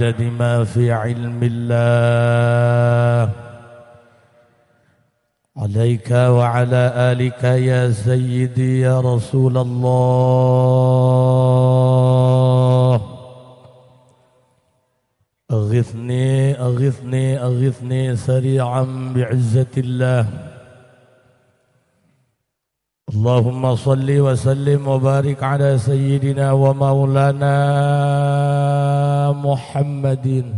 عدد ما في علم الله عليك وعلى آلك يا سيدي يا رسول الله. أغثني أغثني أغثني سريعا بعزة الله. اللهم صل وسلم وبارك على سيدنا ومولانا محمد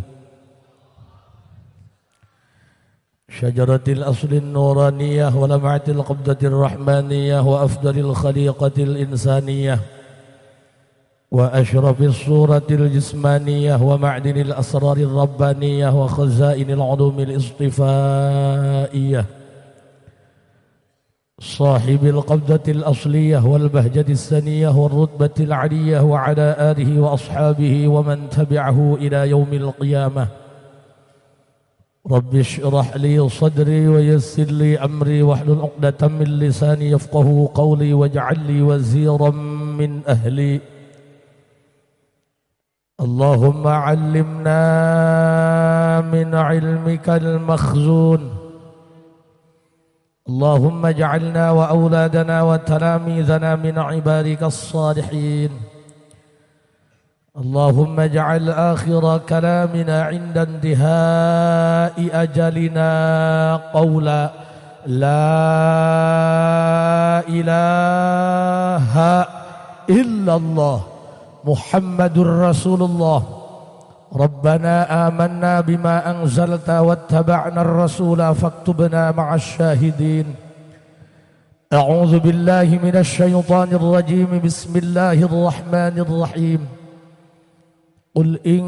شجرة الأصل النورانية ولمعة القبضة الرحمانية وأفضل الخليقة الإنسانية وأشرف الصورة الجسمانية ومعدن الأسرار الربانية وخزائن العلوم الاصطفائية صاحب القبضة الأصلية والبهجة السنية والرتبة العلية وعلى آله وأصحابه ومن تبعه إلى يوم القيامة. رب اشرح لي صدري ويسر لي أمري واحلل عقدة من لساني يفقه قولي واجعل لي وزيرا من أهلي. اللهم علمنا من علمك المخزون. اللهم اجعلنا وأولادنا وتلاميذنا من عبادك الصالحين. اللهم اجعل آخر كلامنا عند انتهاء أجلنا قولا لا إله إلا الله محمد رسول الله. ربنا آمنا بما أنزلت واتبعنا الرسول فاكتبنا مع الشاهدين. أعوذ بالله من الشيطان الرجيم. بسم الله الرحمن الرحيم. قل إن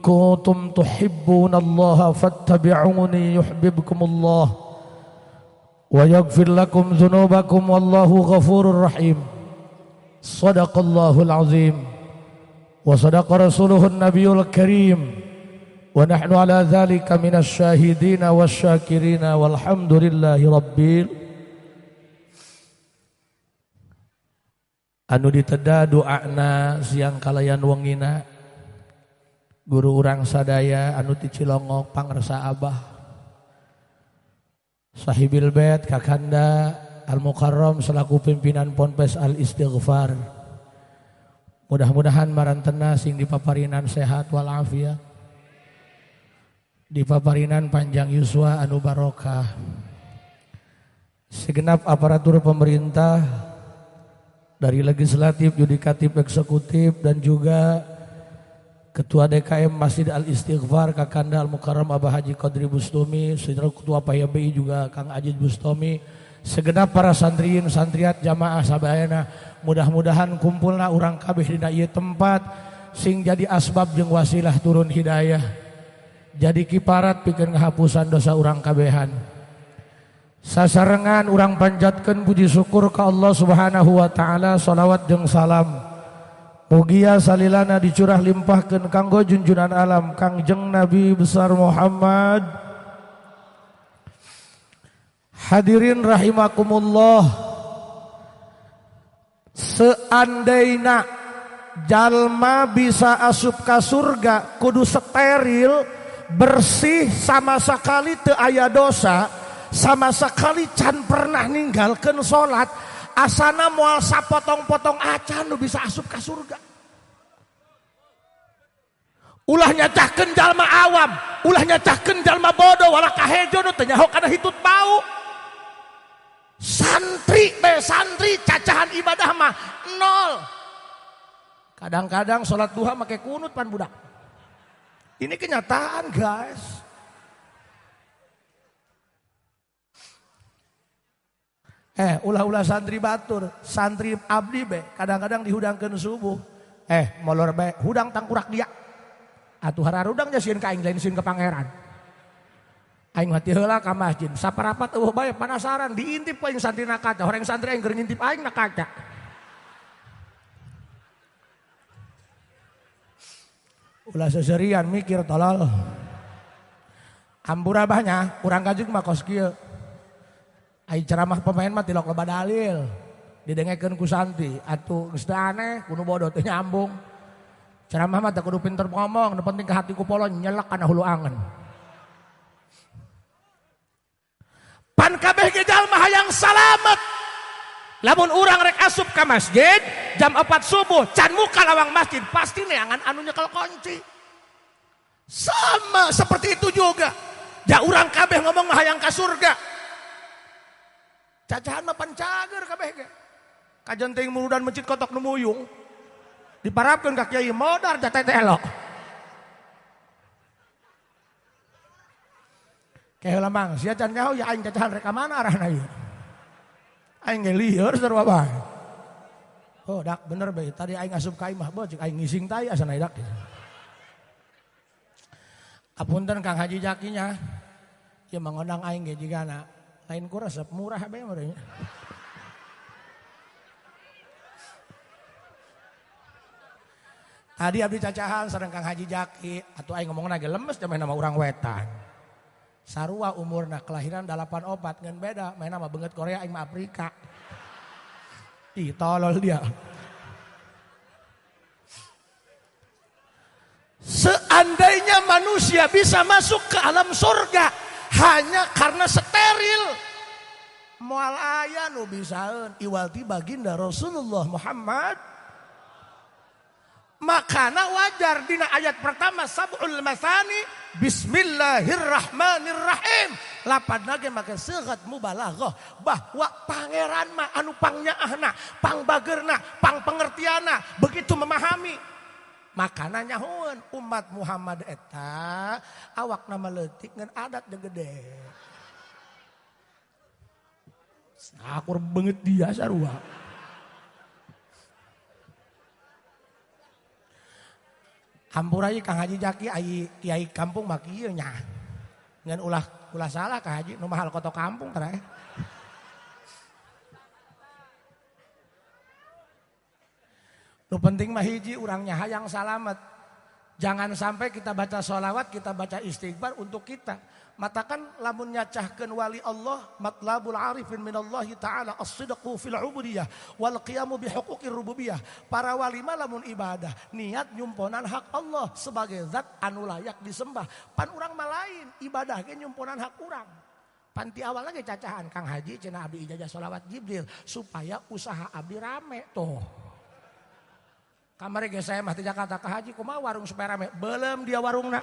كنتم تحبون الله فاتبعوني يحببكم الله ويغفر لكم ذنوبكم والله غفور رحيم. صدق الله العظيم وصدق رسوله النبي الكريم ونحن على ذلك من الشاهدين والشاكرين والحمد لله رب. Anu diteda doana siang kalayan wengina guru urang sadaya anu ti Cilongok pangersa Abah Sahibil Bait Kakanda Al Mukarram selaku pimpinan Ponpes Al Istighfar. Mudah-mudahan marantena sing dipaparinan sehat walafiat, dipaparinan panjang yuswa anu barokah. Segenap aparatur pemerintah dari legislatif, yudikatif, eksekutif dan juga Ketua DKM Masjid Al Istighfar Kakanda Al Mukarram Abah Haji Qadri Bustomi, Saudara Ketua PHBI juga Kang Ajid Bustomi, segenap para santriin santriat jamaah sabayana, mudah-mudahan kumpulna urang kabeh dina ieu tempat sing jadi asbab jeung wasilah turun hidayah, jadi kiparat pikeun ngahapusan dosa urang kabehan. Sasarengan urang panjatkeun puji syukur ka Allah Subhanahu wa taala, salawat jeung salam mugia salilana dicurah limpahkeun kanggo junjunan alam Kangjeng Nabi besar Muhammad. Hadirin rahimakumullah, seandainya jalma bisa asup ka surga kudu steril, bersih, sama sekali teu aya dosa, sama sekali can pernah ninggalkeun salat, asana moal sapotong-potong acan nu bisa asup ka surga. Ulah nyacahkeun jalma awam, ulah nyacahkeun jalma bodoh, wala kahejo nu teu nyaho kana hitut bau. Santri be santri cacahan ibadah mah nol. Kadang-kadang sholat duha make kunut pan budak. Ini kenyataan guys. Ulah-ulah santri batur, santri abdi be kadang-kadang dihudangkeun subuh. Molor be hudang tangkurak dia. Atuh hararudang nya sieun ka aing lain sieun ka pangeran. Aing mati heula ka masjid, saparapat eueuh bae penasaran diintip ku aing santri na kaca, horeng santri aing keur ngintip aing na kaca. Ulah seserian mikir tolol. Ampura abahnya, urang kajuk mah kos kieu. Aing ceramah pemain mah tilok loba dalil. Didengekeun ku santri, atuh geus teu aneh, kudu bodoh teu nyambung. Ceramah mah teu kudu pinter ngomong, nu penting ka hati ku polo nyelek kana hulu angen. Pan kabeh ge jalma hayang salamet. Lamun urang rek asup ka masjid jam 4 subuh can muka lawang masjid pasti neangan anu nyekel kunci. Sama seperti itu juga. Ja urang kabeh ngomong mah hayang ka surga. Cacahan mah pan cager kabeh ge. Kajen teuing murudan mencit kotok nu muyung. Diparapkeun ka kiai modar jateh teh elok. Keheula mang sia can nyaho ya aing cacahan rek ka mana arahna ieu. Aing ge lieur sarua bae. Oh dak bener bae tadi aing asup ka imah beuh cek aing ngising tai asana dak. Apunten Kang Haji Jakinya. Ieu mah ngondang aing ge jigana lain ku resep murah bae meureun. Tadi abdi cacahan sareng Kang Haji Jaki atuh aing ngomongna ge lemes da nama urang wetan. Sarua umurna kelahiran 84 ngan beda main nama banget Korea aing mah Afrika. Ih tolol dia. Seandainya manusia bisa masuk ke alam surga hanya karena steril, moal aya nu bisaeun iwal ti baginda Rasulullah Muhammad. Makana wajar dina ayat pertama sab'ul masani bismillahirrahmanirrahim. Lapan lagi make sighat mubalaghah bahwa pangeran mah anu pangnyaahna, pangbageurna, pangpengertianna begitu memahami. Makana nyahoeun umat Muhammad eta awakna mah leutik ngan adat jeung gede. Sakur beungeut dia sarua. Hampura ieu Kang Haji Jaki ai kiai kampung mah kieu nya. Ngan ulah ulah salah Kang Haji nu mahal koto kampung teh. Nu penting mah hiji urangnya hayang salamet. Jangan sampai kita baca sholawat, kita baca istighfar untuk kita. Matakan lamun nyacahkeun wali Allah, matlabul arifin minallahi ta'ala as-sidqu fil ubudiyah wal qiyamu bihuquqir rububiyah. Para wali mah lamun ibadah, niat nyumponan hak Allah sebagai zat anu layak disembah. Pan urang mah lain, ibadah ge nyumponan hak urang. Panti awalnya ge cacahan Kang Haji cenah abdi ijazah sholawat Jibril supaya usaha abdi rame tuh. Kamari ge saya mah di Jakarta ke Haji kumaha warung supaya rame, belum dia warungna.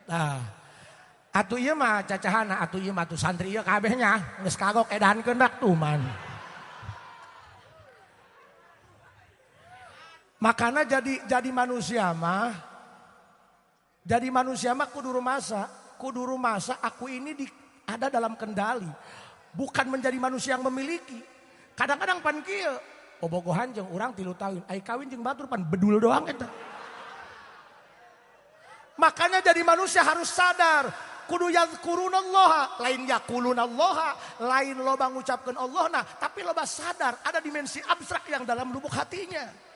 Nah, atuh ieu mah cacahana, atuh ieu mah atuh santri ieu kabehnya geus kagok edankeun dak tuman. Makana jadi manusia mah, jadi manusia mah kudu rumasa aku ini ada dalam kendali. Bukan menjadi manusia yang memiliki. Kadang-kadang pan kieu, bobogohan jeung urang 3 tahun, ai kawin jeung batur pan bedul doang eta. Makanya jadi manusia harus sadar, kudu yadhkurunallaha, lain yaqulunallaha, lain loba ngucapkeun Allah nah, tapi loba sadar ada dimensi abstrak yang dalam lubuk hatinya.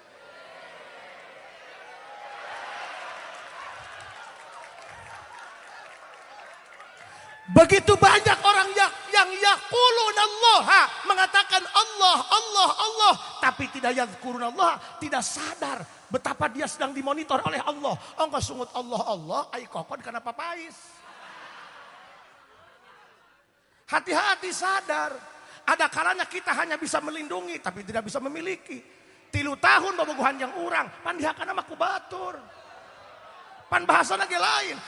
Begitu banyak orang yang yaqulunallaha, mengatakan Allah, Allah, Allah, tapi tidak yadhkurunallaha, tidak sadar betapa dia sedang dimonitor oleh Allah. Ongkos sungut Allah, Allah, ai kokon karena papais. Hati-hati sadar. Ada kalanya kita hanya bisa melindungi, tapi tidak bisa memiliki. 3 tahun bobogohan yang urang, pandihakana mah ku batur. Pan bahasa lagi lain.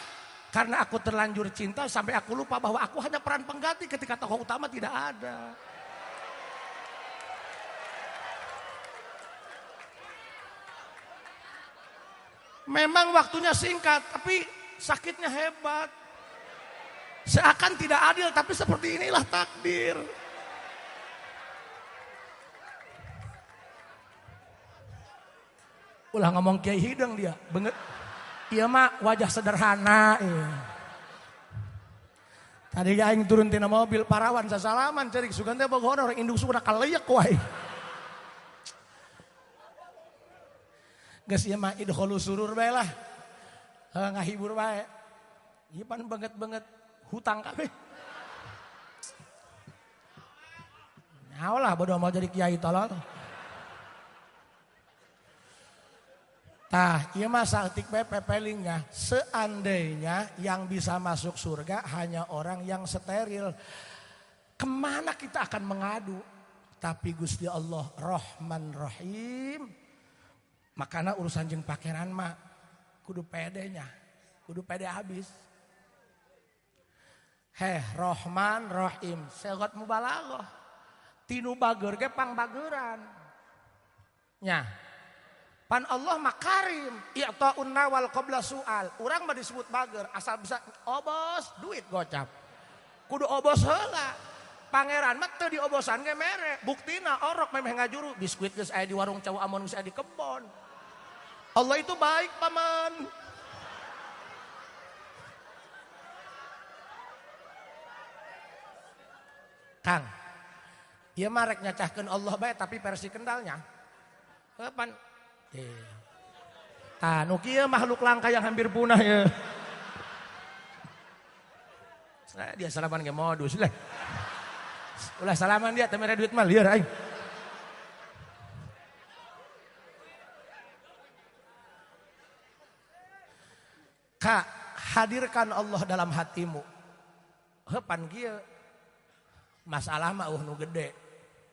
Karena aku terlanjur cinta sampai aku lupa bahwa aku hanya peran pengganti ketika tokoh utama tidak ada. Memang waktunya singkat, tapi sakitnya hebat. Seakan tidak adil, tapi seperti inilah takdir. Ulah ngomong kiai hidung dia, banget. Iya mah wajah sederhana. Iya. Tadi aing turun tina mobil parawan sasalaman cerik sugan teh boga honor indung sukuna kaleyek wae. Geus ieu mah idkhulu surur bae lah. Ngahibur bae. Ieu pan banget-banget hutang kabeh. Nyawa lah bodoh mau jadi kiai tolol. Tah, ieu mah saeutik bae pepelingnya. Seandainya yang bisa masuk surga hanya orang yang steril, kemana kita akan mengadu? Tapi Gusti Allah Rahman Rahim. Makana urusan jeung pakeran mah kudu pedenya, kudu pede habis. Heh, Rahman Rahim, segot mubalaghah. Tinu bager ge pangbageran. Nya. Pan Allah makarim, i'ta'un nawal qabla su'al. Urang mah disebut bager asal bisa obos duit gocap. Kudu obos heula. Pangeran mah teu diobosan ge mere. Buktina orok memeh ngajuru, biskuit geus aya di warung cau amon geus aya di kebon. Allah itu baik paman. Kang, ieu mah rek nyacahkeun Allah bae tapi versi kendalnya. Heuh pan. Tah nu kieu makhluk langka yang hampir punah ya. Nah, dia salaman ge modus lah. Ulah salaman dia teu mere duit mah lieur aing. Kak, hadirkan Allah dalam hatimu. Heuh pan kieu. Masalah mah eueuh nu gede.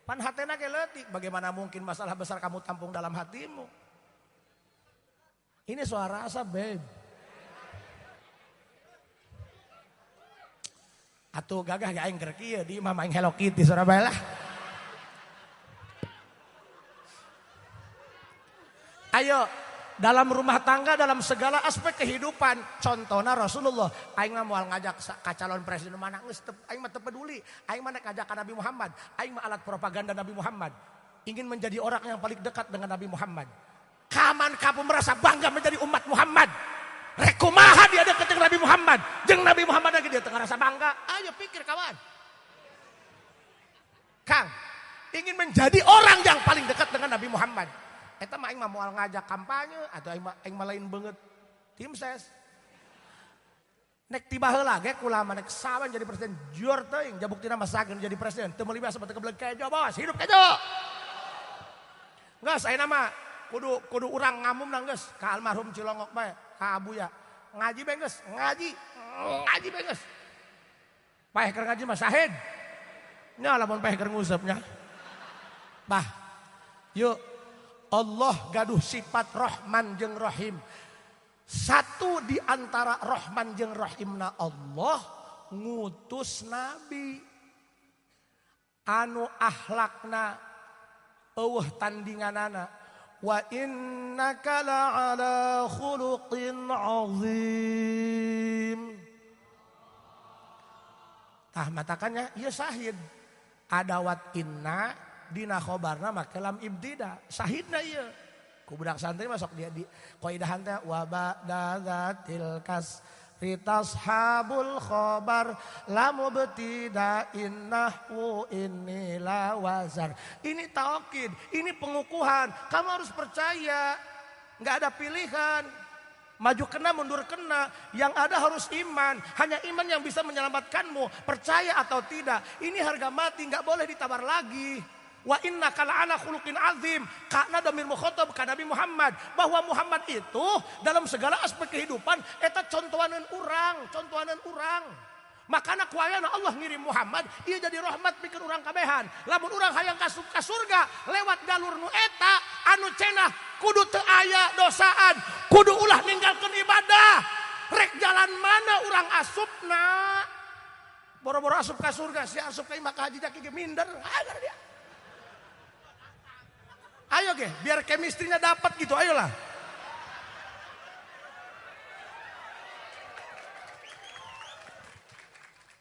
Pan hatena ge leutik, bagaimana mungkin masalah besar kamu tampung dalam hatimu? Ini soal rasa, babe. Atuh gagah ge aing keur kieu di imah aing Hello Kitty Surabaya lah. Ayo, dalam rumah tangga, dalam segala aspek kehidupan, contohna Rasulullah, aing mah moal ngajak ka calon presiden mana geus aing mah teu peduli, aing mah nek ngajak ka Nabi Muhammad, aing mah alat propaganda Nabi Muhammad. Ingin menjadi orang yang paling dekat dengan Nabi Muhammad. Kaman kamu merasa bangga menjadi umat Muhammad. Rek kumaha dia deket jeung Nabi Muhammad, jeung Nabi Muhammad lagi dia teu ngarasa bangga. Ayo pikir kawan. Kang, ingin menjadi orang yang paling dekat dengan Nabi Muhammad. Eta mah aing mah moal ngajak kampanye atau aing mah lain beungeut tim ses. Nek tiba heula ge kula mah nek sawan jadi presiden jur teuing jabuktina mah sageun jadi presiden teu meuli biasa teu kebeleg kejo bos, hidup kejo. Geus ayeuna mah kudu urang ngamum nang geus ka almarhum Cilongok bae, ka Abuya. Ngaji bae geus, ngaji. Ngaji bae geus. Paeh keur ngaji mah sahid. Nya lamun paeh keur nguseup nya. Bah. Yuk, Allah gaduh sifat Rahman jeung Rahim. Satu di antara Rahman jeung Rahimna Allah ngutus nabi anu akhlakna eueuh tandinganana. Wa innaka la'ala khuluqin azim. Tah matakannya ieu sahid. Adawat inna dina khobarna make lam ibtida. Sahidna ieu. Ku budak santri masuk dia di kaidahan teh wa ba'da dzatil kasri tashabul khobar la mubtida innahu inni la wazar. Ini taukid, ini pengukuhan. Kamu harus percaya, nggak ada pilihan. Maju kena, mundur kena. Yang ada harus iman. Hanya iman yang bisa menyelamatkanmu. Percaya atau tidak, ini harga mati, nggak boleh ditawar lagi. Wa innaka la'ala khuluqin azim. Karena damir mukhatab ka Nabi Muhammad, bahwa Muhammad itu dalam segala aspek kehidupan eta contohaneun urang, contohaneun urang. Makana ku ayana Allah ngirim Muhammad, ieu jadi rahmat pikeun urang kabehan. Lamun urang hayang ka surga lewat jalur nu eta anu cenah kudu teu aya dosaan, kudu ulah ninggalkeun ibadah. Rek jalan mana urang asupna? Boro-boro asup ka surga, si asup ka imah ka haji jaki ge minder. Agar dia. Ayo ge, biar chemistry-nya dapat gitu, ayolah.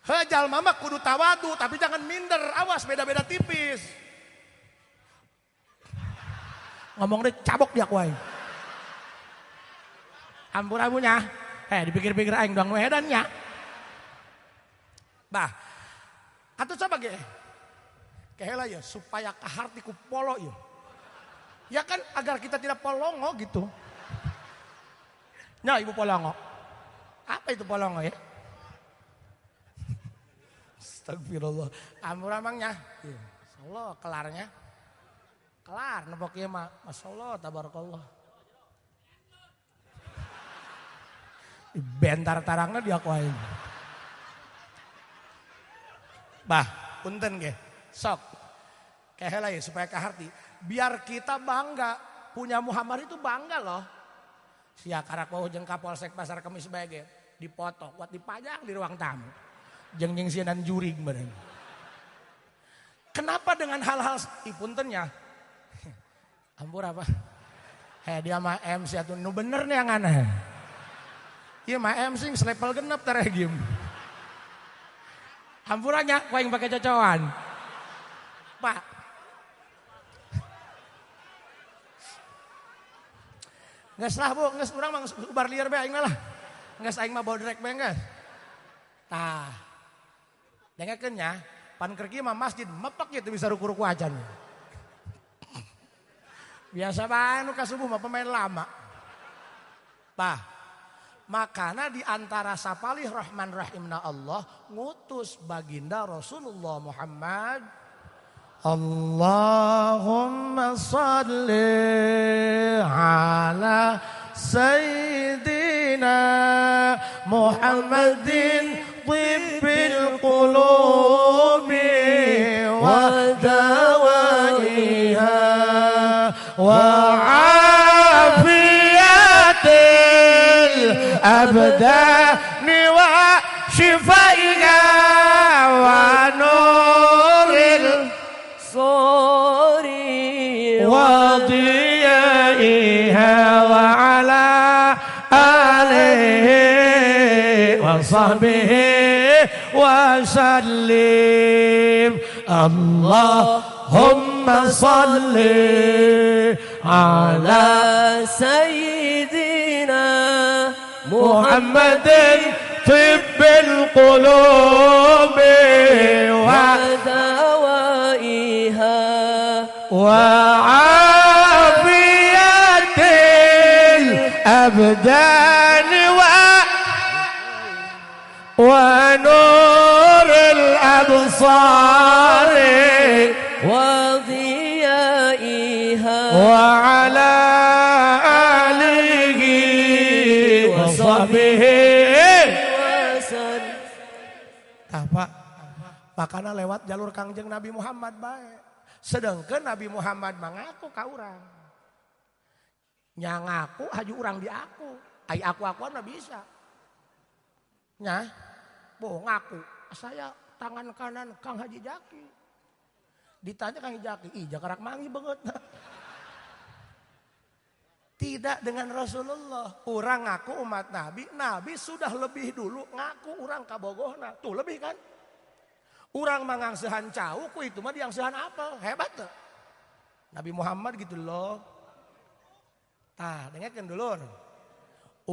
Hejal mama kudu tawadu, tapi jangan minder, awas beda-beda tipis. Ngomong deh cabok dia kuai. Ampun abunya, dipikir-pikir aing doang wedannya. Bah, atau coba ge, kehela ya supaya kaharti ku polo ya. Ya kan agar kita tidak polongo gitu. Nah ibu polongo. Apa itu polongo ya? Astagfirullah. Ampun amangnya. Allah kelarnya. Kelar nepok ieu mah. Masyaallah tabarakallah. Bentar tarangna diakuain. Bah, punten ge. Sok. Keheula ye supaya kaharti. Biar kita bangga punya Muhammad itu bangga loh. Sia karak wauh jeung Kapolsek Pasar Kemis bae ge dipoto kuat dipajang di ruang tamu. Jeung nyingsieunan jurig meureun. Kenapa dengan hal-hal punten ya? Ampura apa? Heh dia mah MC atuh nu bener nih yang aneh. Ieu mah MC selevel genep teh game. Hampuranya ku aing pake cocoan. Pak. Geus lah Bu, geus urang mah ubar liar bae aing mah lah. Geus aing mah bodrek bae geus. Tah. Dengekeun nya, pan keur kieu mah masjid mepek kitu bisa ruku-ruku acan. Biasa bae nu ka subuh mah pemain lama. Tah. Makana di antara sapalih Rahman Rahimna Allah ngutus baginda Rasulullah Muhammad. Allahumma salli ala Sayyidina Muhammadin tibbil qulubi wa dawaiha wa afiyatil abdani wa shifaiha wa nuril sori wa diyaiha wa ala alihi wa sahbihi wa sallim. Allahumma salli ala sayyidina Muhammadin tibbil qulubi wa dawaiha wa afiyatil abdani wa nuril absari wa dhiyaiha wa ala alihi wa sahbihi wa. Makana lewat jalur Kangjeng Nabi Muhammad bae. Sedangkan Nabi Muhammad mangaku ka urang. Nya ngaku haju urang di aku. Ai aku-akuan mah bisa. Nya, boh ngaku. Saya tangan kanan Kang Haji Jaki. Ditanya Kang Haji Jaki, ih jakarak mangi banget. Tidak dengan Rasulullah. Urang ngaku umat Nabi, Nabi sudah lebih dulu ngaku urang kabogohna. Tuh lebih kan? Urang mangangsehan cau, ku itu mah diangsehan apel. Hebat tuh. Nabi Muhammad gitu loh. Tah, dengekeun dulu.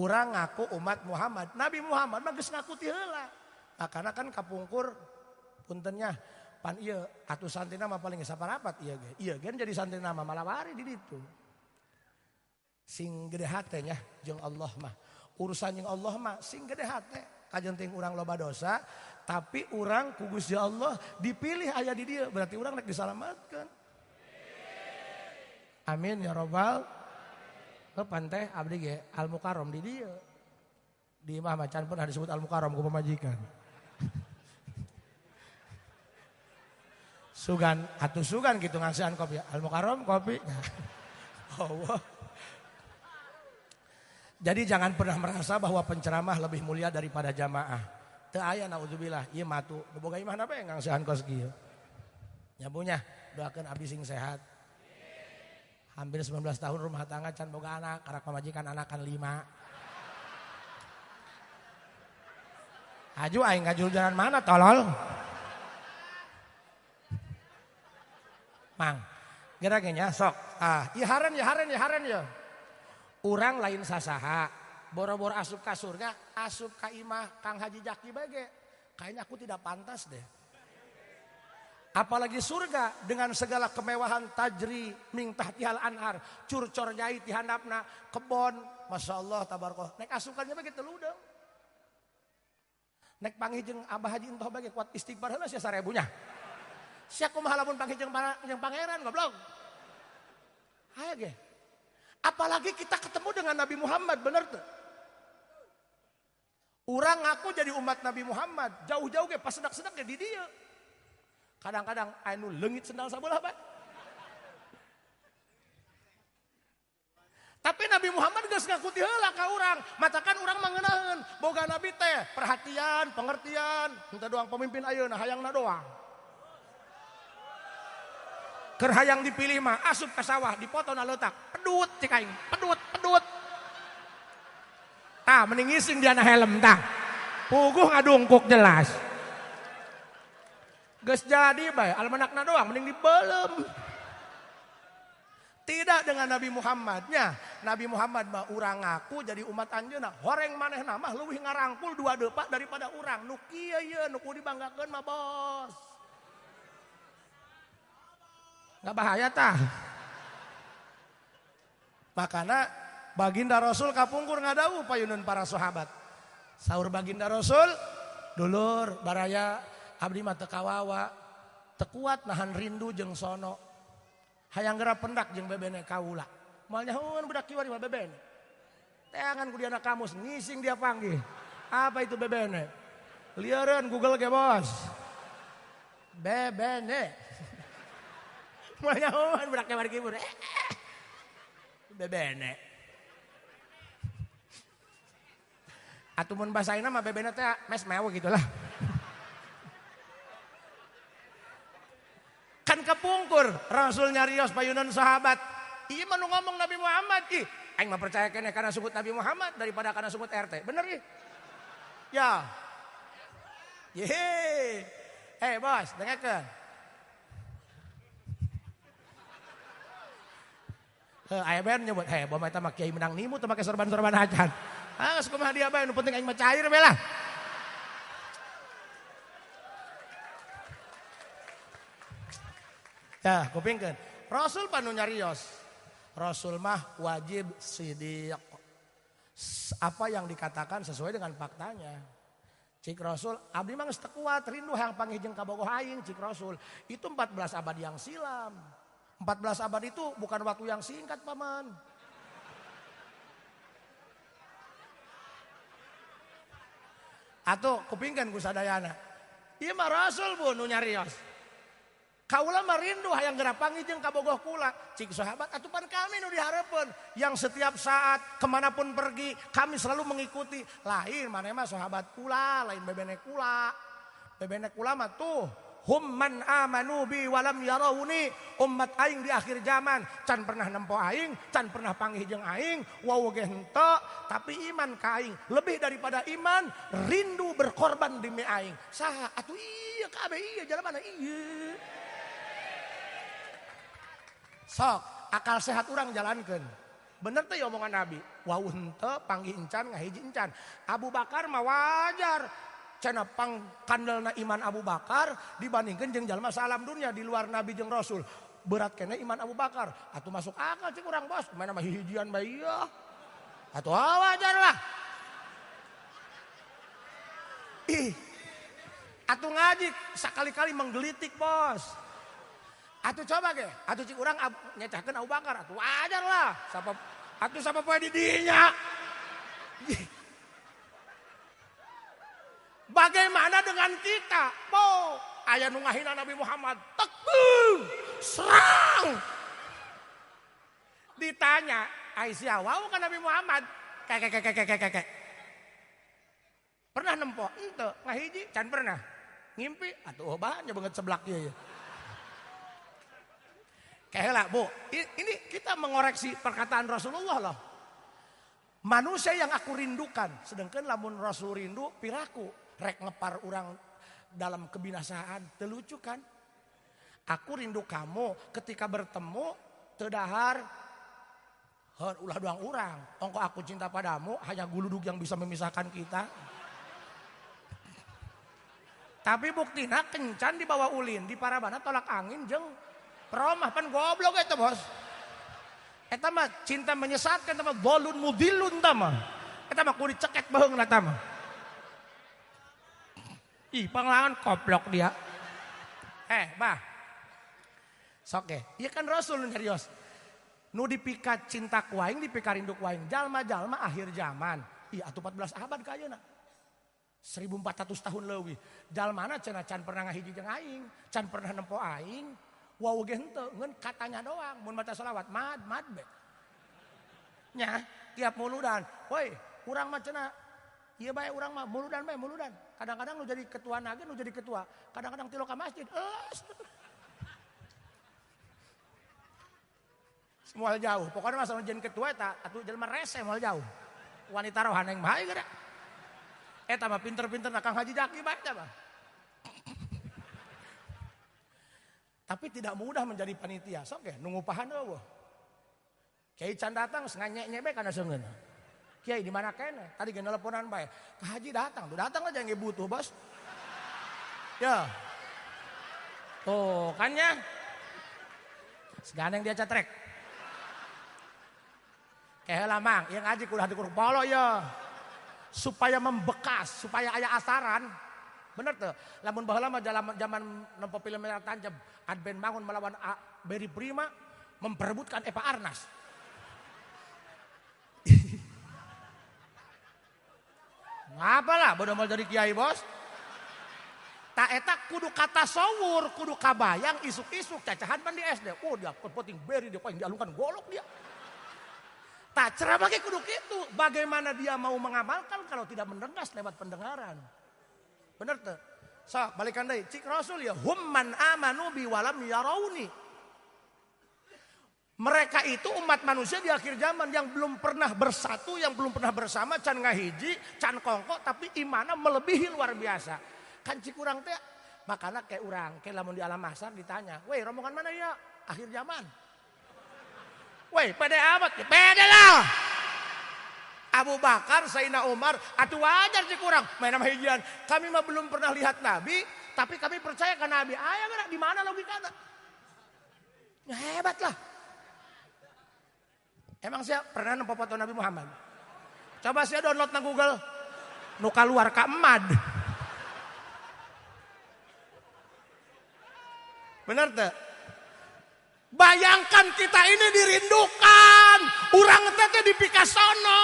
Urang ngaku umat Muhammad. Nabi Muhammad mah geus ngaku ti heula. Makana kan kapungkur puntennya pan ieu atuh santrina mah paling saparapat ieu ge. Ieu ge jadi santrina mah malawari di ditu. Sing gede hate nya jeung Allah mah. Urusan jeung Allah mah sing gede hate. Kajen ting urang loba dosa, tapi urang ku Gusti Allah dipilih aya di dieu, berarti urang rek disalamatkeun. Amin ya robbal. Heuh teh abdi ge Al Mukarram di dieu. Di imah macan pun ada disebut Al Mukarram ku pamajikan. Sugan atuh sugan gitu ngasihan kopi Al Mukarram kopi. Allah. Jadi jangan pernah merasa bahwa penceramah lebih mulia daripada jamaah. Teu aya naudzubillah, ieu matu. Nu boga imahna bae ngangsehan kos kieu. Nyabunya doakeun abdi sing sehat. Hampir 19 tahun rumah tangga can boga anak, karak pamajikan anakan 5. Aju aing ngajuljaran mana tolol. Mang, geura ge nya sok. Ah, ieu haren ya haren ya haren ya. Urang lain sasaha, boro-boro asup ka surga, asup ka imah Kang Haji Jaki bae. Kayaknya aku tidak pantas deh. Apalagi surga dengan segala kemewahan tajri ming tahtihal anhar, curcor nyai ti handapna, kebon, masya Allah tabarakallah. Nek asukannya bae kitu ludeung. Nek panggih jeung Abah Haji entoh bae kuat istighfar heula sia sarebunya. Sia kumaha lamun panggih jeung pangeran goblok. Hayo ge. Apalagi kita ketemu dengan Nabi Muhammad, bener tuh. Urang ngaku jadi umat Nabi Muhammad, jauh-jauh ge pas sedak-sedak ge di dieu. Kadang-kadang anu leungit sendal sabelah bae. Tapi Nabi Muhammad geus ngaku ti heula ka urang, matakan urang mangeunaheun boga Nabi teh perhatian, pengertian, henteu doang pemimpin ayeuna hayangna doang. Keur hayang dipilih mah asup ka sawah dipotona leutak, pedut cek aing, pedut, pedut. Tah mending ngising diana helm tah. Puguh ngadungkuk jelas. Geus jadi bae almanakna doang mending dibelem. Tidak dengan Nabi Muhammadnya. Nabi Muhammad mah urang ngaku jadi umat anjeunna. Horeng manehna mah leuwih ngarangkul dua depak daripada urang. Nu kieu ye nu kudu dibanggakeun mah bos. Nggak bahaya tah. Makana baginda Rasul kapungkur ngadawuh payunun para sahabat. Saur baginda Rasul, dulur baraya abdi mah teu kawawa, teu kuat nahan rindu jeung sono. Hayang geura pendak jeung bebene kaula. Moal nyahoan budak kiwari mah bebene. Teangan ku diana kamus ngising dia panggih. Apa itu bebene? Lieureun Google ge bos. Bebene. Moal nyahoan budak kiwari kibur. Bebene. Atuh mun basaina mah bebene teh mes mewe gitulah. Kan kepungkur Rasul nyarios payunan sahabat. Ieu mah nu ngomong Nabi Muhammad ih, aing mah percaya keneh kana sebut Nabi Muhammad daripada kana sebut RT. Bener ih? Ya. Yehe. Eh bos, dengarkeun. Heuh aya bae nyebut, heh bom eta mah kiai menang nimu teu make sorban-sorban acan. Ah geus kumaha dia bae nu penting aing mah cair bae lah. Tah, kupingkeun. Rasul panu nyarios. Rasul mah wajib sidiq. Apa yang dikatakan sesuai dengan faktanya. Cik Rasul, abdi mah geus teu kuat rindu hayang panggih jeung kabogoh aing cik Rasul. Itu 14 abad yang silam. 14 abad itu bukan waktu yang singkat, paman. Atau kupingkeun ku sadayana. Ieu mah Rasul bu nu nyarios. Kaula mah rindu hayang geura panggih jeung kabogoh kula. Cik sahabat atuh pan kami nu dihareupeun yang setiap saat kemanapun pergi kami selalu mengikuti. Lain maneh mah sahabat kula, lain bebene kula. Bebene kula mah tuh hum man amanu bi walam yarawni, umat aing di akhir zaman can pernah nempo aing, can pernah panggih jeung aing, wau ge henteu, tapi iman ka aing lebih daripada iman, rindu berkorban demi aing. Saha atuh iya kabeh iya jalan mana iya. Sok, akal sehat orang jalankan. Bener tuh ya omongan Nabi. Wau henteu panggih encan ngahiji encan. Abu Bakar mah wajar. Cenah pang kandelna iman Abu Bakar dibandingkan jeung jalma salam dunia di luar Nabi jeung Rasul. Berat kene iman Abu Bakar. Atuh masuk akal cik urang bos. Mana mah hihijian bae ieu. Atuh wajar lah. Ih. Atuh ngaji sakali-kali menggelitik bos. Atuh coba ge, atuh cik urang nyecahkeun Abu Bakar, atuh wajar lah. Sapa atuh sapa poe di dinya. Bagaimana dengan kita? Po, aya nu ngahina Nabi Muhammad, tekbir, serang. Ditanya, Aisyah, wau ka Nabi Muhammad? Kek kek kek kek kek. Pernah nempo? Henteu, ngahiji can pernah. Ngimpi atuh bahannya banget seblak ieu. Kayak Bu, ini kita mengoreksi perkataan Rasulullah loh. Manusia yang aku rindukan, sedangkan lamun Rasul rindu piraku rek ngepar orang dalam kebinasaan, telucu kan? Aku rindu kamu ketika bertemu tedahar ulah doang urang. Ongko aku cinta padamu hanya guludug yang bisa memisahkan kita. Tapi buktina kencan di bawah ulin, di parabana tolak angin jeung Romah pan goblok eta bos. Eta mah cinta menyesatkan eta mah dolun mudilun ta mah. Eta mah kudu dicekek baheungna ta mah. Ih, panglangan koplok dia. Bah, Sok ge, ieu kan Rasul nu nyarios. Nu dipika cinta ku aing, dipika rindu ku aing, jalma-jalma akhir zaman. Ih atuh 14 abad ka ayeuna. 1400 tahun leuwih. Jalmana cenah can pernah ngahiji jeung aing, can pernah nempo aing. Wau ge henteu, ngeun katanya doang mun maca selawat mad mad be. Nya, tiap muludan, woi, urang mah cenah ieu bae urang mah muludan bae muludan. Kadang-kadang nu jadi ketua nage nu jadi ketua, kadang-kadang tilu ka masjid. Moal jauh, pokoknya masa nu jadi ketua eta atuh jelema rese moal jauh. Wanita rohaneng bae geura. Eta mah pinter-pinter Kang Haji Jaki bae tah mah. Tapi tidak mudah menjadi panitia. Sok ge nungupahan eueuh. Kiai can datang nganyek-nyek bae kana seungeun. Kiai di mana keneh? Tadi ge nelponan bae. Ka Haji datang, tuh datang aja ge butuh, Bos. Ya. Tuh kan nya. Seganeng dia catrek. Keheula mang, ieu ngaji kudu hati polo ya. Supaya membekas, supaya aya asaran. Bener tuh. Lamun baheula mah zaman nempo film Merah Tancap, Adben Bangun melawan Berry Prima memperebutkan Eva Arnas. Ngapa lah bodoh mau jadi kiai bos? Tak eta kudu kata sawur, kudu kabayang isuk-isuk cacahan pan di SD. Oh dia poting Berry dia paling dialungkan golok dia. Tak ceramah ge kudu kitu. Bagaimana dia mau mengamalkan kalau tidak mendengas lewat pendengaran? Bener tuh. Sok balikan deui. Cik Rasul ya hum man amanu bi walam yarauni. Mereka itu umat manusia di akhir zaman yang belum pernah bersatu, yang belum pernah bersama, can ngahiji, can kongko, tapi imana melebihi luar biasa. Kan cik urang teh makana kayak urang, kayak lamun di alam mahsyar ditanya, "Weh, rombongan mana ya? Akhir zaman." Weh, pede amat, ya pede lah. Abu Bakar, Sayyidina Umar, atuh wajar cik urang, main sama hijian. Kami mah belum pernah lihat Nabi, tapi kami percaya ke Nabi. Ayo gerak, di mana logikanya? Ya, hebat lah. Emang saya pernah nempo foto Nabi Muhammad? Coba saya download na Google. Nu kaluar ka emad. Bener teh? Bayangkan kita ini dirindukan. Urang teh dipikasono.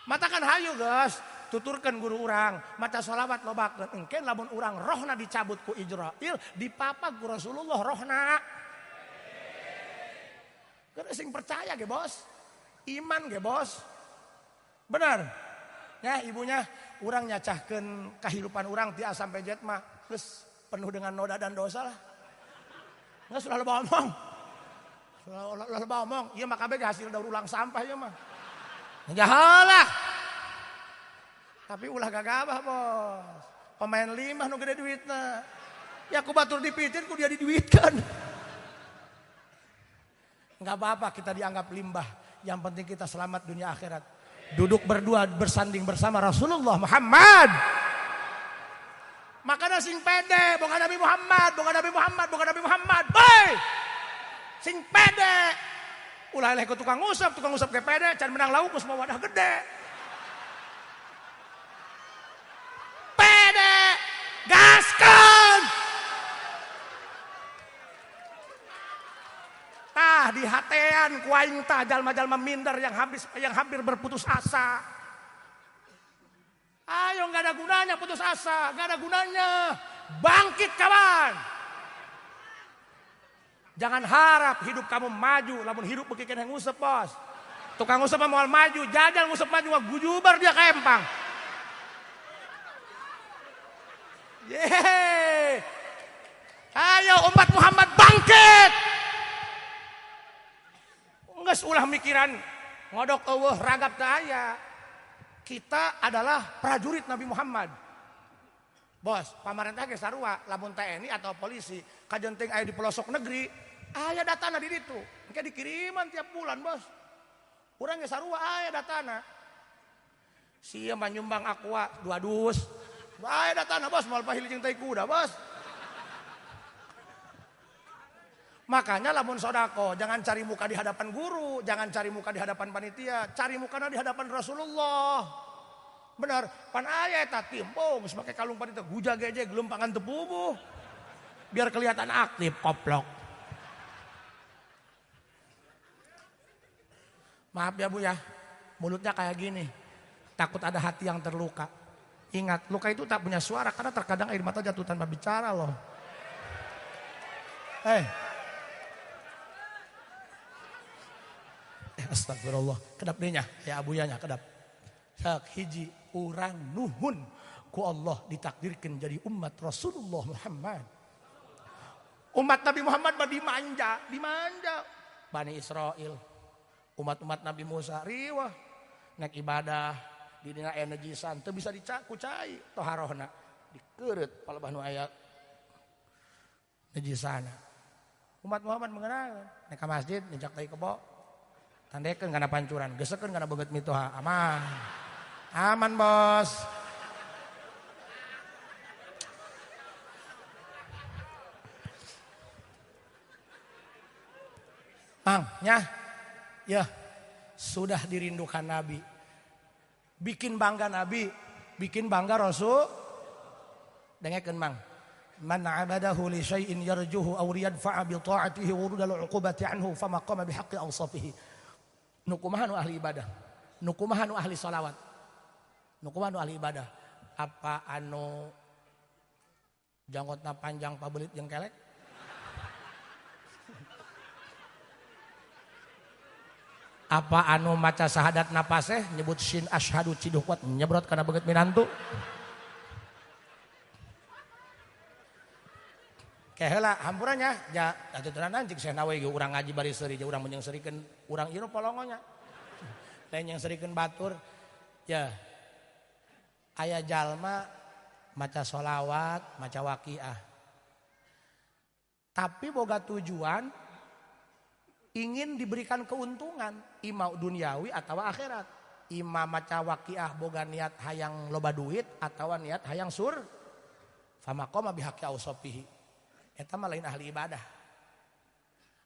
Matakan hayu guys, tuturkan guru urang, maca sholawat lobakeun. Engke lamun urang rohna dicabut ku Ijrail, dipapag ku Rasulullah rohna. Karena sing percaya ge bos, iman ge bos. Benar. Ya ibunya urang nyacahkeun kehidupan urang ti A sampai Z mah geus penuh dengan noda dan dosa lah. Nggak sudah loba omong. Sudah loba omong, ieu mah kabeh hasil daur ulang sampah ieu mah. Jahalah. Tapi ulah gagabah bos. Pemain limbah nu gede duitna. Ya ku batur dipitin ku dia diduitkan. Enggak apa-apa kita dianggap limbah. Yang penting kita selamat dunia akhirat. Duduk berdua bersanding bersama Rasulullah Muhammad. Makanya sing pede, bukan Nabi Muhammad, bukan Nabi Muhammad, bukan Nabi Muhammad. Boy! Sing pede. Ulah eleh ke tukang usap ke pede, can menang lauk geus wadah gede. Pede, gaskeun. Tah di hatean ku aing tah jalma-jalma minder yang hampir berputus asa. Ayo nggak ada gunanya putus asa, nggak ada gunanya. Bangkit kawan. Jangan harap hidup kamu maju, lamun hidup beuki keneh ngusep bos. Tukang ngusep mah moal maju, jajal ngusep maju mah gujubar dia ka empang. Yeay. Ayo umat Muhammad bangkit. Geus ulah mikiran ngodok eueuh ragap teu aya. Kita adalah prajurit Nabi Muhammad. Bos, pamarentah ge sarua, lamun TNI atau polisi kajenting aya di pelosok negeri, aya datana di ditu. Engke dikiriman tiap bulan, bos. Urang ge sarua aya datana. Sia mah nyumbang aqua 2 dus. Aya datana, bos, moal pahili jeung tai kuda, bos. Makanya lamun sodako, jangan cari muka di hadapan guru, jangan cari muka di hadapan panitia, cari mukana di hadapan Rasulullah. Benar, pan aya eta timpung geus make kalung panitia guja geje gelempangan teu puguh. Biar kelihatan aktif koplok. Maaf ya Bu ya, mulutnya kayak gini. Takut ada hati yang terluka. Ingat, luka itu tak punya suara karena terkadang air mata jatuh tanpa bicara loh. Astagfirullah, kedap dehnya, ya abuyanya kedap. Sak hiji urang nuhun ku Allah ditakdirkan jadi umat Rasulullah Muhammad. Umat Nabi Muhammad mah dimanja, dimanja. Bani Israel, umat-umat Nabi Musa riwah nek ibadah di dina energisan teu bisa dicakucai toharohna dikeureut palebah nu aya najisana. Umat Muhammad mengenal nek ka masjid nincak tai kebo tandekeun kana pancuran, gesekeun kana beungeut mitoha, aman. Aman, Bos. Mang, nyah. Ya, sudah dirindukan Nabi. Bikin bangga Nabi, bikin bangga Rasul. Dengekeun, Mang. Man 'abadahu li syai'in yarjuhu aw liyadfa'a bi ta'atihi wurudal 'uqubati anhu fama qama bihaqqi awsafihi. Nu kumaha nu ahli ibadah, nu kumaha nu ahli sholawat, nu kumaha nu ahli ibadah. Apa anu janggotna panjang pabelit jeung kelek? Apa anu maca sahadat napaseh nyebut shin asyhadu ciduh kuat nyebrot kana beungeut minantu? Keheula hampurannya ja aturan cik sehna we urang ngaji bari seuri ja urang mun nyeungseurikeun urang ieu polongonya. Lain nyeungseurikeun batur. Ya. Aya jalma maca sholawat, maca waqiah. Tapi boga tujuan ingin diberikan keuntungan ima duniawi atau akhirat. Ima maca waqiah boga niat hayang loba duit atau niat hayang sur. Famaqama bihaqqi ausofihi. Eta mah lain ahli ibadah.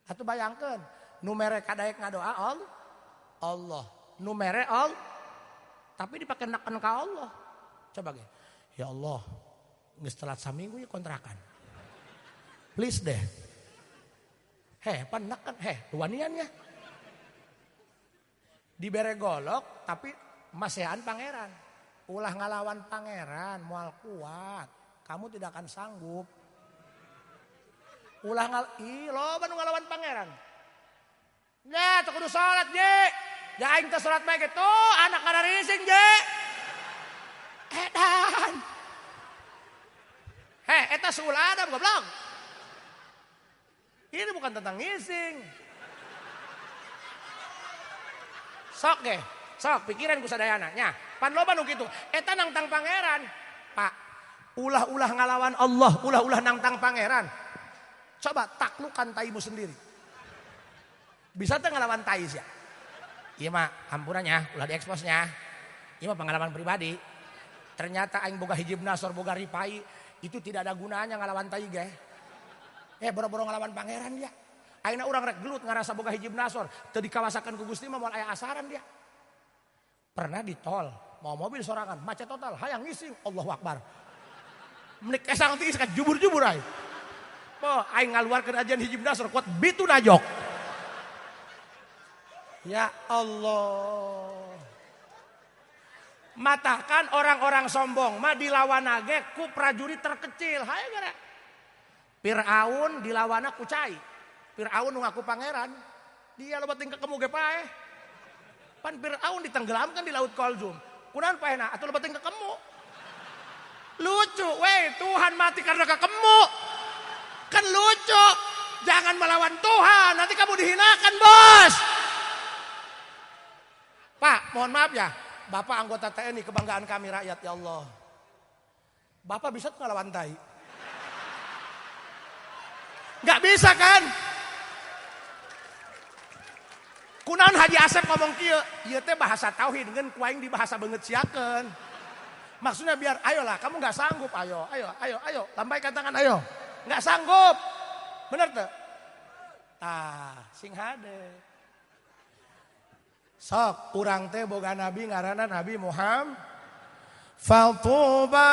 Atuh bayangkeun, nu mere kadaek ngadoa Allah, nu mere Allah, tapi dipake neken ka Allah. Coba ge. Ya Allah, geus telat saminggu ieu kontrakan. Please deh. Heh, pan neken, heh, waniannya. Dibere golok tapi masehan pangeran. Ulah ngalawan pangeran, moal kuat. Kamu tidak akan sanggup. Ulah loba nu ngalawan pangeran. Nya teu kudu salat je. Ya aing teh salat bae kitu, anak ngararising je. Edan. Heh, eta suul adam goblok. Ini bukan tentang ngising. Sok ge, sok pikiran ku sadayana nya. Pan loba nu kitu, eta nangtang pangeran. Pak, ulah-ulah ngalawan Allah, ulah-ulah nangtang pangeran. Coba taklukan taimu sendiri. Bisa tuh ngelawan tai sih ya? Iya mah ampurannya, ulah dieksposnya. Iya mah pengalaman pribadi. Ternyata aing boga hijib nasor, boga ripai, itu tidak ada gunanya ngelawan tai ge. Boro-boro ngelawan pangeran dia. Aingna urang rek gelut ngarasa boga hijib nasor, teu dikawasakeun ku Gusti mah moal aya asaran dia. Pernah di tol, mau mobil sorangan, macet total, hayang ngising, Allahu Akbar. Menik esang tiis ka jubur-jubur aing. Oh, aing ngaluarkeun ajian hijib nasor kuat bitu najok. Ya Allah. Matahkan orang-orang sombong mah dilawan ge ku prajurit terkecil. Hayo gara. Fir'aun dilawana ku cai. Fir'aun nu ngaku pangeran. Dia loba tingkah kemu ge paeh. Pan Fir'aun ditenggelamkan di laut Kolzum. Kunaon paehna atuh loba tingkah kemu. Lucu, weh Tuhan mati karena kekemu. Kan lucu, jangan melawan Tuhan, nanti kamu dihinakan bos. Pak, mohon maaf ya, Bapak anggota TNI kebanggaan kami rakyat ya Allah. Bapak bisa tuh ngelawan tai? Gak bisa kan? Kunaon Haji Asep ngomong kieu, ieu teh bahasa tauhid ngeun ku aing di bahasa beungeut siakeun. Maksudnya biar ayolah kamu gak sanggup, ayo, ayo, ayo, ayo, lambaikan tangan ayo. Nggak sanggup, bener tuh? Tah, sing hade. Sok, urang teh boga nabi ngaranna Nabi Muhammad. Fatuba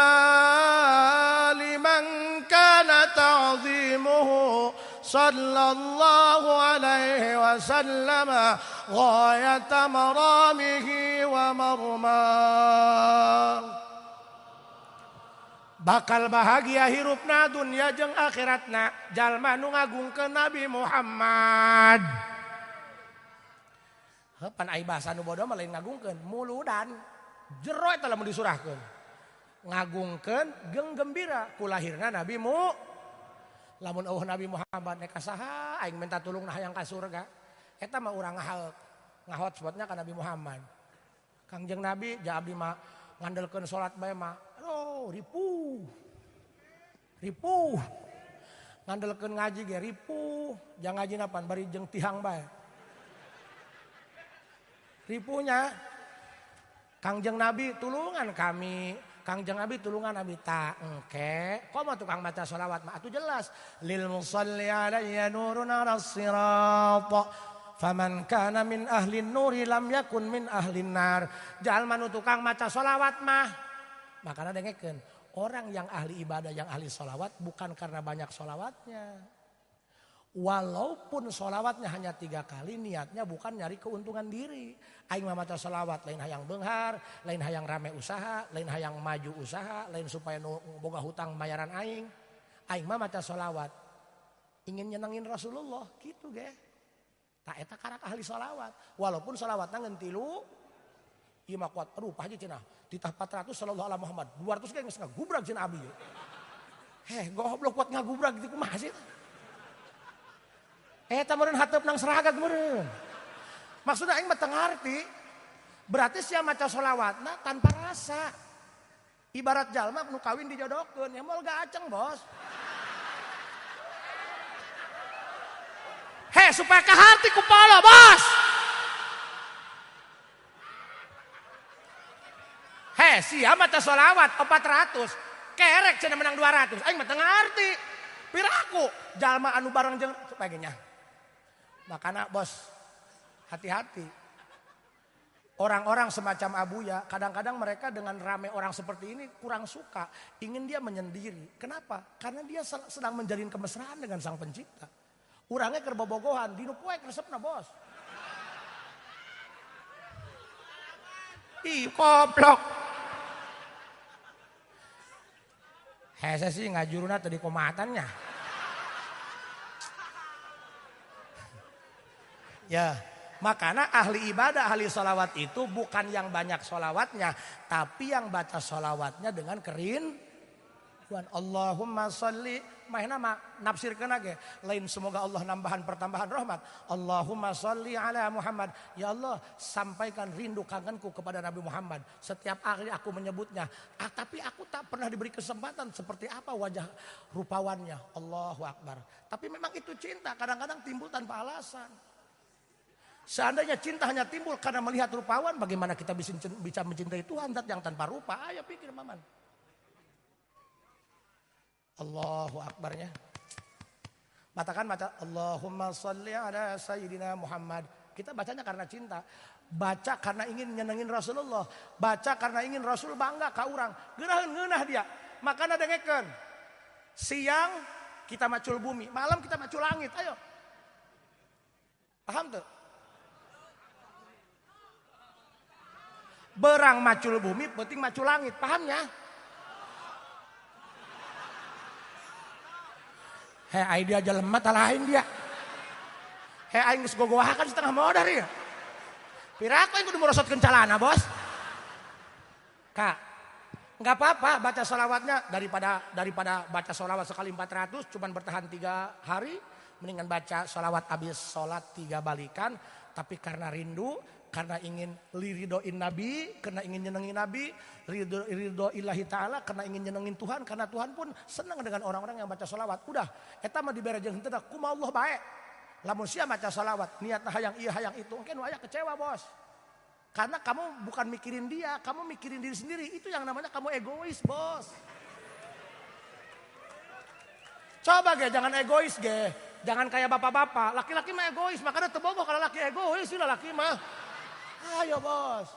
liman kana ta'zimuhu sallallahu alaihi wasallam غاية مرامه ومرماه. Bakal bahagia hirupna dunya jeung akhiratna jalma nu ngagungkeun Nabi Muhammad. Heuh pan ai bahasa nu bodoh mah lain ngagungkeun, muludan. Jero eta lamun disurahkeun. Ngagungkeun jeung gembira ku lahirna Nabi Mu. Lamun eueuh Nabi Muhammad nek saha aing minta tulungna hayang ka surga. Eta mah urang ngahaeuk. Ngahotspotnya ka Nabi Muhammad. Kangjeng Nabi ja abdi mah ngandelkeun salat bae mah. Aduh, ripuh. Ripuh. Ngandelkeun ngaji ge ripuh, jang ngaji napan bari jeung tihang bae. Ripuhnya Kangjeng Nabi tulungan kami, Kangjeng Nabi tulungan Nabi ta engke. Komo tukang maca sholawat mah atuh jelas lil musalli alayya nurun ala sirat. Faman kana min ahli nuri lam yakun min ahli nar. Jalma nu tukang maca sholawat mah. Makanya dengekeun, orang yang ahli ibadah, yang ahli sholawat bukan karena banyak sholawatnya. Walaupun sholawatnya hanya 3 kali, niatnya bukan nyari keuntungan diri. Aing mah maca sholawat lain hayang beunghar, lain hayang rame usaha, lain hayang maju usaha, lain supaya nu boga hutang bayaran aing. Aing mah maca sholawat ingin nyenengin Rasulullah gitu ge. Tak eta karak ahli sholawat. Walaupun sholawatna ngan 3, ieu mah kuat. Aduh Pak Haji cenah titah 400 sallallahu alaihi Muhammad, 200 ge geus ngagubrag cenah abdi. Heh, goblok kuat ngagubrag gitu kumaha sih? Eta meureun hateup nang seragam meureun. Maksudna aing mah teu ngarti. Berarti sia maca sholawatna tanpa rasa. Ibarat jalma nu kawin dijodohkeun, ya moal gaceng, Bos. Heh, supaya kaharti ku polo, Bos. Heh, sia maca sholawat 400, kerek cenah menang 200. Aing mah teu ngarti. Piraku jalma anu bareng jeung sebagainya. Makanya bos, hati-hati. Orang-orang semacam Abuya, kadang-kadang mereka dengan rame orang seperti ini kurang suka. Ingin dia menyendiri. Kenapa? Karena dia sedang menjalin kemesraan dengan sang pencipta. Urangnya keur bobogohan, dinu poek resepna bos. Ih, koplok. Hese sih ngajuruna tadi komatannya. Ya, makanya ahli ibadah, ahli sholawat itu bukan yang banyak sholawatnya, tapi yang baca sholawatnya dengan kerinduan. Allahumma sholli, mahna mah nafsirkeun ge, lain semoga Allah nambahan pertambahan rahmat. Allahumma sholli ala Muhammad. Ya Allah, sampaikan rindu kangenku kepada Nabi Muhammad. Setiap hari aku menyebutnya, tapi aku tak pernah diberi kesempatan seperti apa wajah rupawannya. Allahu Akbar. Tapi memang itu cinta, kadang-kadang timbul tanpa alasan. Seandainya cinta hanya timbul karena melihat rupawan, bagaimana kita bisa mencintai Tuhan zat yang tanpa rupa? Ayo pikir, Maman. Allahu Akbarnya. Matakan baca Allahumma sholli ala Sayyidina Muhammad. Kita bacanya karena cinta. Baca karena ingin nyenengin Rasulullah. Baca karena ingin Rasul bangga ka urang. Geuraheun ngeunah dia. Makana dengekeun. Siang kita macul bumi, malam kita macul langit. Ayo. Paham tuh? Berang macul bumi, penting macul langit. Pahamnya? Hei, ai dia jelema lain dia. Hei, aing geus gogoahan setengah modar ya. Piraku aing kudu merosotkeun calana, Bos. Kak, enggak apa-apa baca sholawatnya daripada baca sholawat sekali 400 cuman bertahan 3 hari, mendingan baca sholawat habis sholat 3 balikan, tapi karena rindu, karena ingin liridhoin Nabi, karena ingin nyenengin Nabi, ridho ilahi ta'ala, karena ingin nyenengin Tuhan, karena Tuhan pun senang dengan orang-orang yang baca sholawat. Udah, eta mah dibere jeung henteu kumaha Allah bae. Lamun sia maca sholawat, niatna hayang ieu hayang itu, engke nu aya kecewa, Bos. Karena kamu bukan mikirin dia, kamu mikirin diri sendiri. Itu yang namanya kamu egois, Bos. Coba ge, jangan egois ge. Jangan kayak bapak-bapak. Laki-laki mah egois, makanya teu bogoh kalau laki egois, sih laki mah. Ayo bos.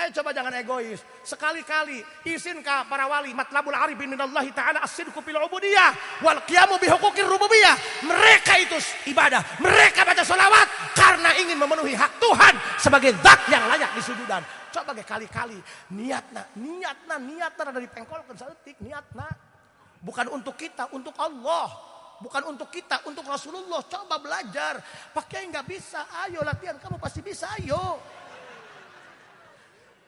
Ayo coba jangan egois. Sekali-kali izinkan para wali matlabul arifin minallahi ta'ala as-sidqu fil ubudiyah wal qiyamu bi huquqir rububiyah. Mereka itu ibadah, mereka baca sholawat karena ingin memenuhi hak Tuhan sebagai zat yang layak disujudan. Coba ge kali-kali niatna, niatna, niatna dari pengkolkeun saeutik niatna. Bukan untuk kita, untuk Allah. Bukan untuk kita, untuk Rasulullah. Coba belajar. Pakai nggak bisa, ayo latihan, kamu pasti bisa, ayo.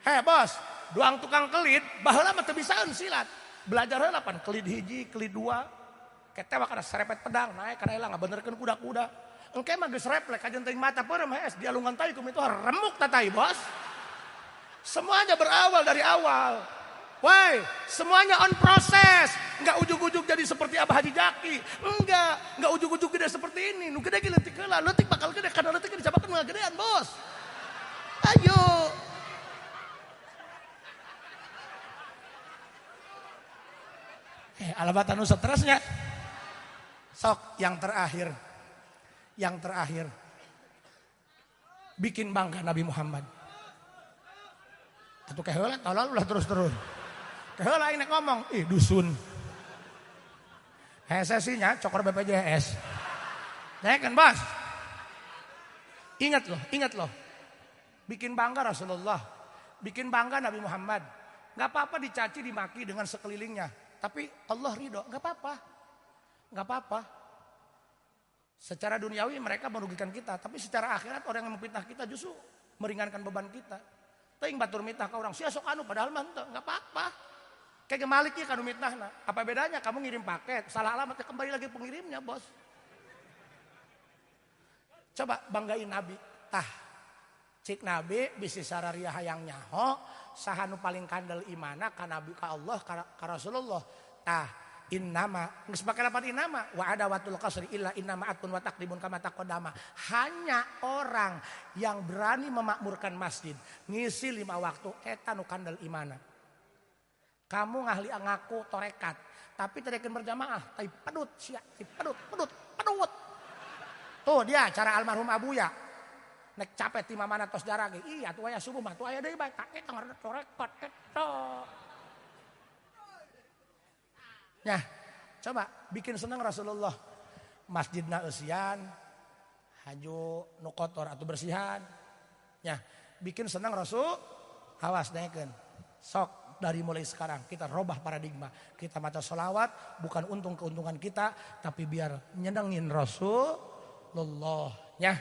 Hei bos, duang tukang kelit, baheula mah teu bisaeun silat. Belajar heula pan kelit hiji, kelit dua. Ketewa kana serepet pedang, naik kana elang ngabenerkeun kuda-kuda. Engke mah geus refleks kajeun teuing mata peureum hees dialungan tai ku mitu remuk tatai bos. Semuanya berawal dari awal. Woi, semuanya on proses. Enggak ujug-ujug jadi seperti Abah Haji Jaki. Enggak ujug-ujug gede seperti ini. Nu gede ge leutik heula, leutik bakal gede karena leutik dicabakeun mah gedean, bos. Ayo. Alabatan nu stresnya. Sok yang terakhir. Yang terakhir. Bikin bangga Nabi Muhammad. Atuh keheula tolol ulah terus-terus. Keheula aing nek ngomong, ih dusun. Hese-nya cokor BPJS. Naikkan bos. Ingat loh, ingat loh. Bikin bangga Rasulullah. Bikin bangga Nabi Muhammad. Gak apa-apa dicaci, dimaki dengan sekelilingnya. Tapi Allah ridho, gak apa-apa. Gak apa-apa. Secara duniawi mereka merugikan kita. Tapi secara akhirat orang yang memfitnah kita justru meringankan beban kita. Teuing batur mitnah ka urang, sia sok anu padahal mah henteu, gak apa-apa. Kayak gemalik ya kanu mitnahna. Apa bedanya kamu ngirim paket, salah alamat ya kembali lagi pengirimnya, bos. Coba banggain Nabi. Tah, cik Nabi bisi sararia hayang nyaho, saha nu paling kandel imana ka Nabi ka Allah ka Rasulullah. Tah, innama geus pake lapan innama wa adawatul qasri illa innama atun wa taqdimun kama taqaddama. Hanya orang yang berani memakmurkan masjid, ngisi 5 waktu eta nu kandel imana. Kamu ngahli ngaku torekat, tapi tarekeun berjamaah, tai pedut sia, tai pedut, pedut, pedut. Tuh dia cara almarhum Abuya. Nek capek ti mamana tos darah ge, iya atuh aya subuh mah tuh aya deui bae, tak eta ngaranna torekat eta. Nah, coba bikin senang Rasulullah. Masjidna eusian, haju nu kotor atau bersihan. Nah, bikin senang Rasul, awas naikeun. Sok dari mulai sekarang kita robah paradigma. Kita maca sholawat bukan untung keuntungan kita, tapi biar nyenengin Rasulullah. Ya.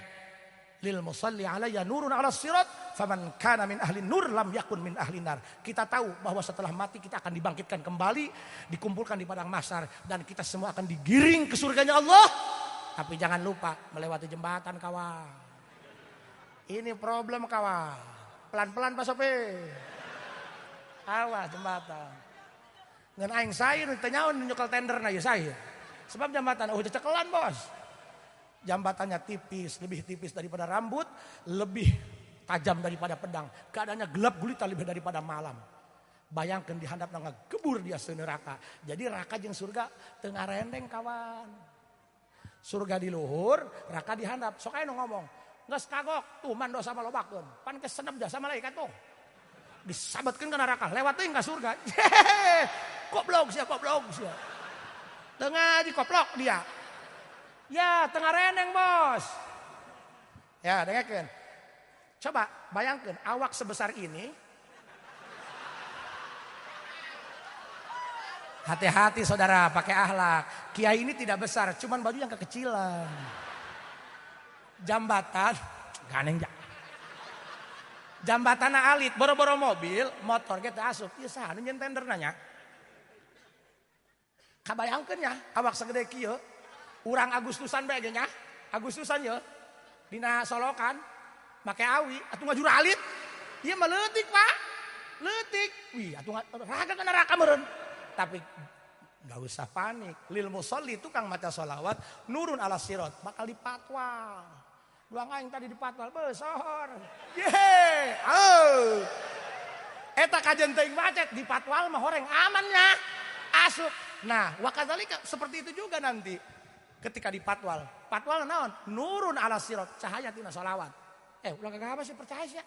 Lil musalli alayya nurun ala sirat faman kana min ahli nur lam yakun min ahli nar. Kita tahu bahwa setelah mati kita akan dibangkitkan kembali, dikumpulkan di padang mahsyar dan kita semua akan digiring ke surganya Allah. Tapi jangan lupa melewati jembatan kawan. Ini problem kawan. Pelan-pelan Pak Sopi. Awas jembatan. Ngan aing saya nu teu nyaon nyekel tender na ieu saya. Sebab jembatan eueuh cecekelan bos. Jembatannya tipis, lebih tipis daripada rambut, lebih tajam daripada pedang. Keadaannya gelap gulita lebih daripada malam. Bayangkan di handap ngegebur dia seneraka. Jadi raka jeung surga tengah rendeng kawan. Surga di luhur, raka di handap. Sok aya nu ngomong, geus kagok, tuh man dosa malobakeun. Pan kesenep jasa malaikat tuh. Disabetkeun ke neraka, lewat teuing ka surga. Goblok sia, goblok sia. Tengah dikoplok dia. Ya, tengah reneng bos. Ya, dengarkan. Coba bayangkan awak sebesar ini. Hati-hati saudara, pakai akhlak. Kiai ini tidak besar, cuman baju yang kekecilan. Jambatan, ganeng ja. Jambatan alit, boro-boro mobil, motor kita asup. Ieu saha nu nyen tender nanya. Kabayangkeun ya, awak segede kieu. Urang Agustusan bae ge nya. Agustusan ye. Dina solokan make awi atuh ngajur alit. Ieu mah leutik, Pak. Leutik. Wih, atuh raga ka neraka meureun. Tapi enggak usah panik. Lil musolli tukang maca sholawat nurun ala sirot bakal dipatwal. Duang aing tadi dipatwal besohor. Ye, oh. Eta kajen teuing macet dipatwal mah horeng aman nya. Asup. Nah, wakadzalika seperti itu juga nanti. Ketika dipatwal, patwal naon? Nurun ala sirot, cahaya tina sholawat. Ulah kagak apa sih percaya sih ya?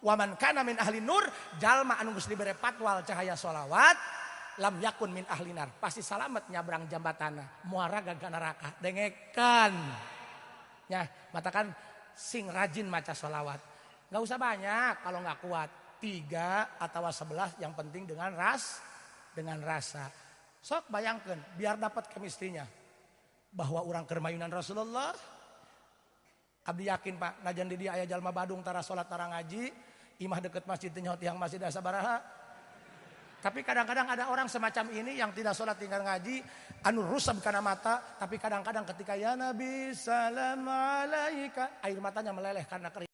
Waman kana min ahli nur, jalma anu geus dibere patwal cahaya sholawat, lam yakun min ahli nar, pasti salamet nyabrang jambatana, muara ka neraka. Dengekan. Ya, matakan sing rajin maca sholawat. Nggak usah banyak kalau nggak kuat. 3 atau 11, yang penting dengan rasa. Sok bayangkan biar dapat chemistry-nya. Bahwa orang keur mayunan Rasulullah. Abdi yakin, Pak, najan di dia aya jalma Badung tara salat, tara ngaji, imah deket masjid, teu tiang masjid asa baraha. Tapi kadang-kadang ada orang semacam ini yang tidak sholat, tinggal ngaji, anu rusab karena mata, tapi kadang-kadang ketika ya Nabi salam alaika, air matanya meleleh karena kering.